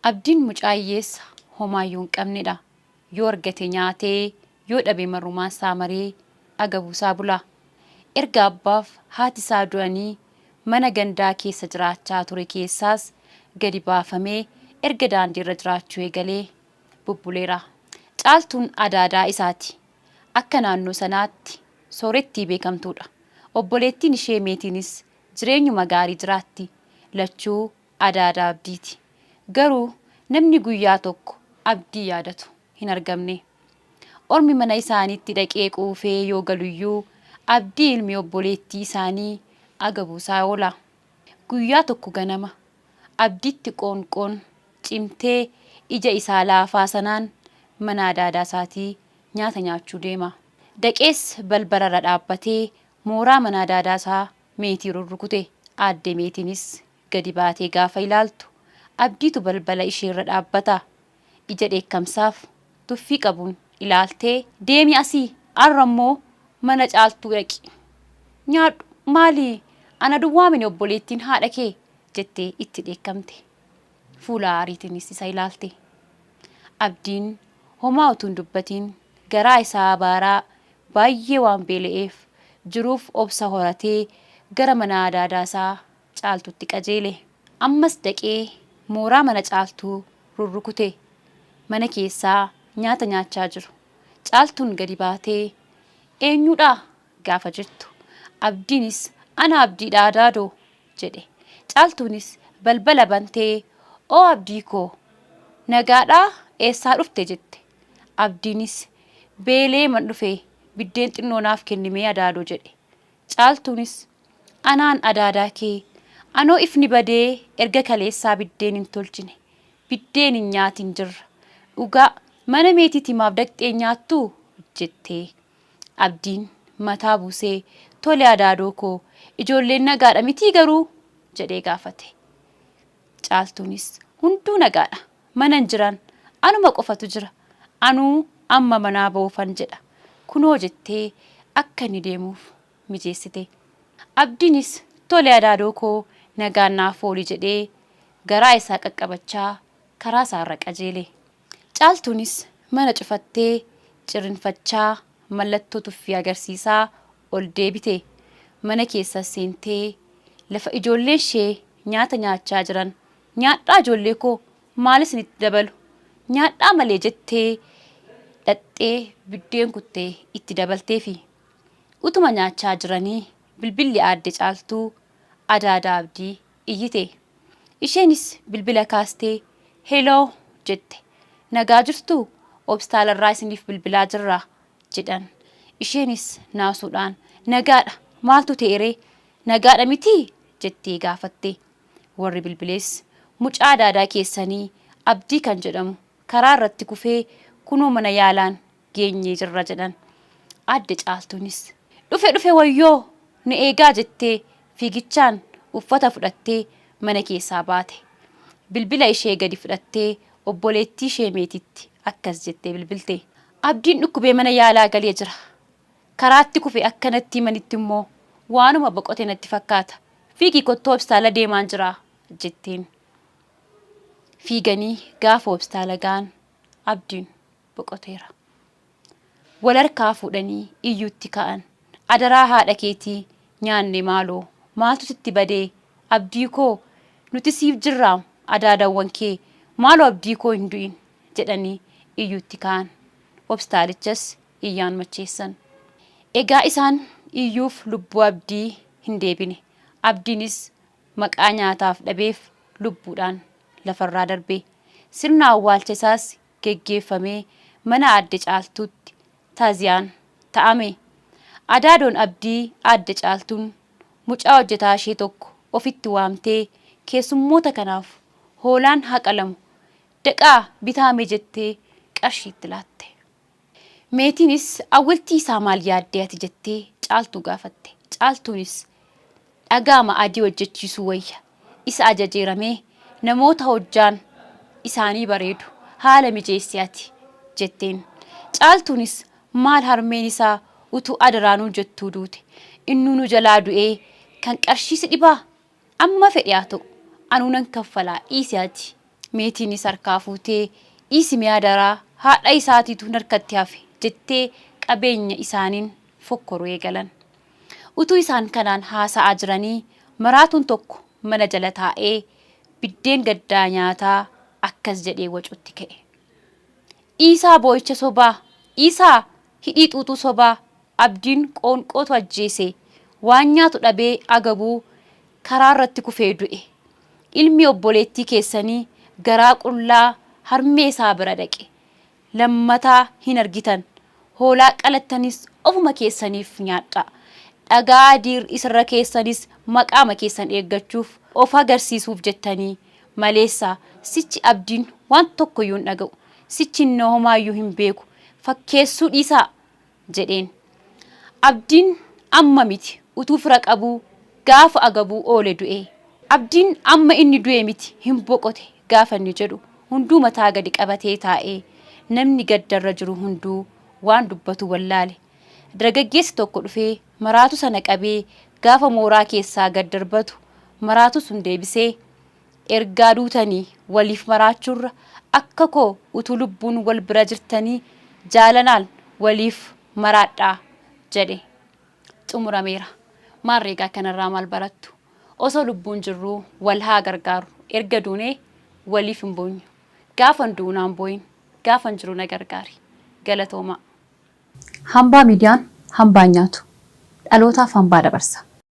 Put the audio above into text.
Abdiin mucaa hiyyeessa homaayyuu hin qabnedha. Yoo argate nyaatee, yoo dhabe marrumaan isaa maree agabuu isaa bula. Erga abbaaf haati isaa du'anii mana gandaa keessa jiraachaa ture keessaas gadi baafamee erga daandiirra jiraachuu eegalee bubbuleera. Caaltuun adaadaa isaati. Akka naannoo sanaatti soorettii beekamtuudha. Obboleettiin ishee Meetiinis jireenyuma gaarii jiraatti. Lachuu adaadaa Abdiiti. Garuu namni guyyaa tokko Abdii yaadatu hin argamne. Ormi mana isaaniitti dhaqee quufee yoo galuyyuu Abdii ilmi obboleettii isaanii agabuusaa oola. Guyyaa tokko ganama Abdiitti qoonqoon cimtee ija isaa laafaa sanaan mana adaadaa isaatii nyaata nyaachuu deema. Daqees balbalarra dhaabbatee mooraa mana adaadaa isaa Meetii rurrukute. Aadde Meetiinis gadi baatee gaafa ilaaltu Abdiitu balbala isheerra dhaabbata. Ija dheekkamsaaf tuffii qabuun ilaaltee, Deemi asii! Arra immoo mana Caaltuu dhaqi. Nyaadhu! Maali ana duwwaa mini obboleettiin haadha kee? jettee itti dheekkamte. Fuula aariitiinis isa ilaalte. Abdiin homaa utuu hin dubbatiin garaa isaa abaaraa baay'ee waan beela'eef jiruuf obsa horatee gara mana adaadaa isaa Caaltuutti qajeele. Ammas dhaqee mooraa mana Caaltuu rurrukute. Mana keessaa nyaata nyaachaa jiru. Caaltuun gadi baatee Eenyuudhaa? gaafa jettu Abdiinis Ana Abdiidha adaadoo jedhe. Caaltuunis balbala bantee Oo Abdii koo! Nagaadhaa eessaa dhufte jette. Abdiinis Beela'eeman dhufe biddeen xinnoo naaf kennimee adaadoo jedhe. Caaltuunis Anaan adaadaa kee anoo ifni badee erga kaleessaa biddeen hin tolchine, biddeen hin nyaatin jirra. Dhugaa mana meetiitii maaf dhaqxee hin nyaattuu? jettee. Abdiin mataa buusee tole adaadoo koo ijoolleen nagaadha mitii garuu? jedhee gaafate. Caaltuunis hunduu nagaadha mana hin jiran anuma qofatu jira anuu amma manaa ba'uufan jedha kunoo jettee akka inni deemuuf mijeessite. Abdiinis tole adaadoo koo nagaan naaf ooli jedhee garaa isaa qaqqabachaa karaa isaarra qajeele. Caaltuunis mana cufattee cirrinfachaa mallattoo tuffii agarsiisaa ol deebite. Mana keessas seentee lafa ijoolleen ishee nyaata nyaachaa jiran nyaadhaa ijoollee koo maal isinitti dabalu nyaadhaa malee jettee dhaqxee biddeen kuttee itti dabalteefi. Utuma nyaachaa jiranii bilbilli aadde Caaltuu adaadaa Abdii iyyite. Isheenis bilbila kaastee Hello jette. Nagaa jirtuu? Hopstaalarraa isiniif bilbilaa jirra jedhan. Isheenis naasuudhaan Nagaadha, maaltu ta'eree? Nagaadha mitii? jettee gaafatte. Warri bilbiles mucaa adaadaa keessanii Abdii kan jedhamu karaa irratti kufee kunoo mana yaalaan geenyee jirra jedhan. Aadde Caaltuunis Dhufe dhufe wayyoo! Na eegaa jettee fiigichaan uffata fudhattee mana keessaa baate. Bilbila ishee gadi fudhattee obboleettii ishee Meetiitti akkas jettee bilbilte. Abdiin dhukkubee mana yaalaa galee jira. Karaatti kufe akka natti himanitti immoo waanuma boqote natti fakkaata. Fiigii kottu hopstaala deemaan jira jetteen. Fiiganii gaafa hopstaala ga'an Abdiin boqoteera. Wal harkaa fuudhanii iyyuutti ka'an. Adaraa haadha keetii nyaanne maaloo maaltu sitti badee Abdii koo nuti siif jirraam adaadawwan kee maaloo Abdii koo hin du'in jedhanii iyyuutti ka'an. Hopstaalichas iyyaan macheessan. Egaa isaan iyyuuf lubbuu Abdii hin deebine. Abdiinis maqaa nyaataaf dhabeef lubbuudhaan lafarraa darbe. Sirna awwaalcha isaas geggeeffamee mana Aadde Caaltuutti taaziyaan ta'ame. Adaadoon Abdii Aadde Caaltuun mucaa hojjetaa ishee tokko ofitti waamtee keessummoota kanaaf hoolaan haa qalamu daqaa bitaame jettee qarshii itti laatte. Meetiinis awwaltii isaa maal yaaddee ati jettee Caaltuu gaafatte. Caaltuunis dhagaama adii hojjechiisuu wayya. Isa ajajeeramee namoota hojjaan isaanii bareedu haala mijeessi ati jetteen. Caaltuunis maal harmeen isaa utuu adaraa nuun jettuu duute. Innuu nu jalaa du'ee kan qarshii si dhibaa? Amma fedhe haa ta'u anuu nan kaffalaa dhiisi ati. Meetiinis harkaa fuutee dhiisi mee adaraa haadha isaatiitu narkatti hafe jettee qabeenya isaaniin fokkoruu eegalan. Utuu isaan kanaan haasa'aa jiranii maraatuun tokko mana jala taa'ee biddeen gaddaa nyaataa akkas jedhee wacuutti ka'e. Dhiisaa boo'icha sobaa! Dhiisaa hidhii xuuxuu sobaa! Abdiin qoonqootu ajjeese. Waan nyaatu dhabee agabuu karaarratti kufee du'e. Ilmi obboleettii keessanii garaa qullaa harmee isaa bira dhaqe. Lammataa hin argitan. Hoolaa qalattanis ofuma keessaniif nyaadhaa. Dhagaa adii isirra keessanis maqaama keessan eeggachuuf of agarsiisuuf jettanii maleessa sichi Abdiin waan tokkoyyuu hin dhaga'u. Sichi innoo homaayyuu hin beeku. Fakkeessuu dhiisaa! jedheen. Abdiin amma miti utuu fira qabuu gaafa agabuu oole du'e. Abdiin amma inni du'e miti hin boqote gaafa inni jedhu hunduu mataa gadi qabatee taa'e. Namni gaddarra jiru hunduu waan dubbatu wallaale. Dargaggeessi tokko dhufee maraatu sana qabee gaafa mooraa keessaa gad darbatu maraatu sun deebisee Ergaa duutanii waliif maraachuurra akka koo utuu lubbuun wal bira jirtanii jaalanaan waliif maraadhaa jedhe. Xumurameera. Maarree egaa kanarraa maal barattu? Osoo lubbuun jirruu wal haa gargaarru. Erga duunee waliif hin boonyu. Gaafan du'u naan boo'in, gaafan jiru na gargaari. Galatoomaa. Hambaa Miidiyaan hambaa hin nyaatu. Dhalootaaf hambaa dabarsa.